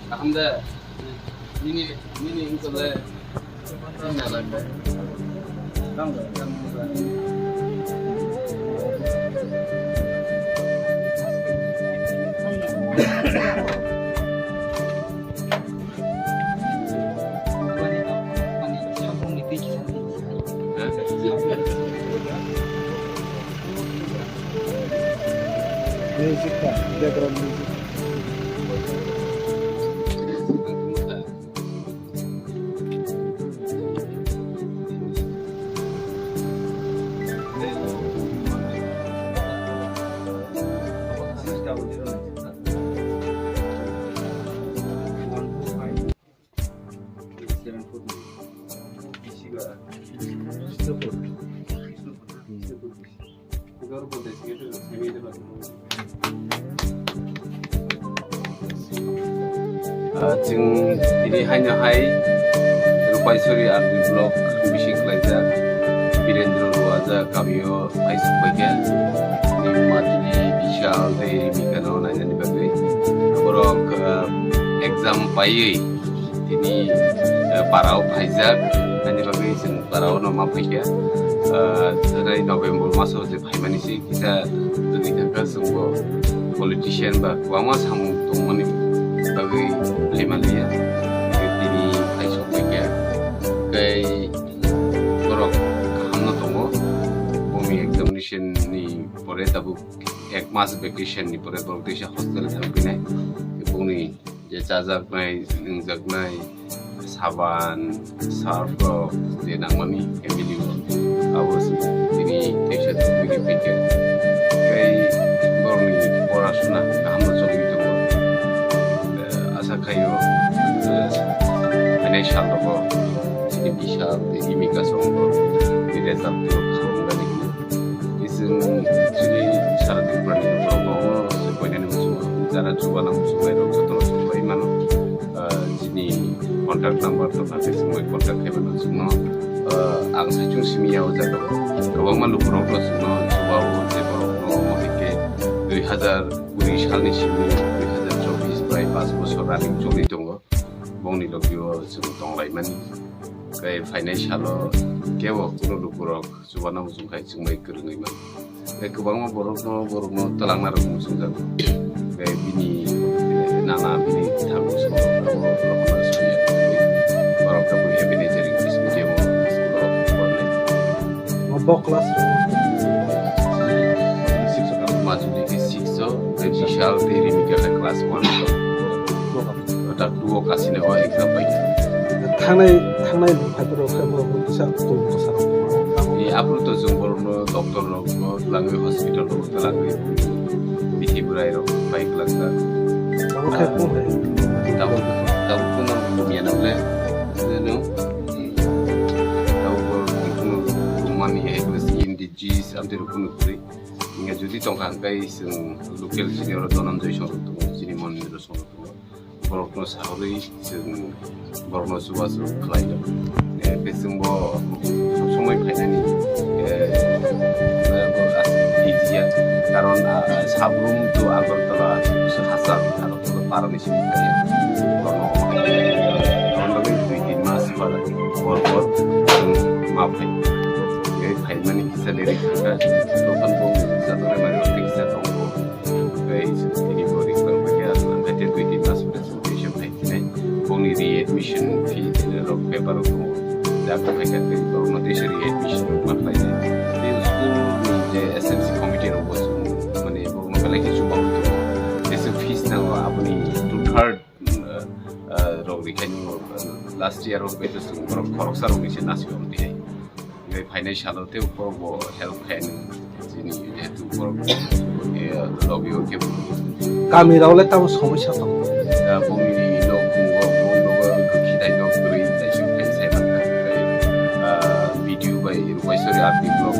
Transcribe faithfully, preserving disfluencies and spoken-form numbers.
Kaham de, nini, nini wngkha le. Music ka, background music. Ah, chwng tini haino hai Rupaisori R D block bising khlaijak Birendra Ruaja kamio phai sukphaikha. Ni Matuli, Bishal tei Rimikano nainani bagwi. Borok, ah, exam paiwi tini, ah, parao phaijak. Ani bagwi chwng parao no ma phaikha. Ah, tei November maso je phaimani se kisa twi thangkha chwngbo politician ba kwbangma samung tongmani bagwi phaimaliya. Tini phaisok phaikha. Tei borok kahamno tongo. Boni examination ni pore tabuk ek mas vacation ni pore borok teisa hostel thangpinai. Boni je chajaknai, nwngjaknai, saban, surf rok je nangmani family o, abo se tini teisa tubui ni paikha. Tei borokni porasuna kaham no choli tongo. Eh, asa khaio, eh, phainai sal rogo chini Bishal tei Rimika song rok ni result rok kaham wngani hwnwi. Chwng chini sara Tripura ni borok no se koinani muchungo, jara chubana muchungo, rok joto no chubai mano. Ah, chini contact number tongkha, tei chwng bai contact khaimano chwngno. Ah, ang saichung simi ya o jaga o kwbangma lukurok no chwngno chubao, je borok no omo hai khe dui hazar kuri salni simi, dui hazar chobbish bai paanch bosor running choli tongo. Bongni logio chwng tonglaimani. Tei phainai salo kebo kunu lukurok chubana muchung khai chwng bai kwrwngwi mano. Tei kwbangma borokno, borokno twlangna rok muchungjago. Tei bini, eh, nana bini thango song abo rokno soya. Borok tabuk Ebenezer English Medium o school o pornai. Bo class rok? Six o. Majuli khe six o, tei Bishal tei Rimika khe class one o. Ota two o kasine o exam bai. Thangnai, thangnai buphairok khe bo kisa tong kwsa rok. E, aphuru to chwng borokno doctor rok no twlangwi hospital rok twlangwi bithi bwrai rok bai kwlangkha. Abo khe phone hai. Tabuk, tabuk phone no bumiya na ble. Tabuk borok phone no bumani hai khe skin disease amtwi rok phone no kwrwi. Hingke jodi tongkha hingke chwng local chini oro Dhananjoy song rok tongo, chini Monindra song rok tongo. Borokno saui chwng borokno chubachu khlaio. Eh, tei chwngbo somoi phainani, eh, eh, easy ya. Karon, ah, sabrum to Agartala, hachal, aro to parani simi phaiya. Borokno, borokno dui tin mas pore, por por, chwng ma phai. Eh, phaimani kisa deri thangkha, dokan bo jatore mani kisa tongo. Tei tini bo ring bang paikha, ang khe tei dui tin mas presentation khai thinai. Bongni readmission fee tini rok paper rok tongo. Jaga paikha tei borokno teisa readmission rok ma khlai nai. Tei school ni je S M C committee rok bo chwng mani borokno belai khe chubaui tongo. Teisa fees nango aboni two third, uh, uh, rok rikhaini, uh, last year rok bai to chwng borok khoroksa rok ni se nasi om tihai. Hingke phainai salo tei borok bo help khainai. Chini jehetu borok, eh, lobby o kebo. Kami rok le tamo somosya tongo. Da bongni nok kungo, bong nogo khidai nok kwrwi, taisuk phai sai mankha. Tei, ah, B D O bai Rupaisori R D block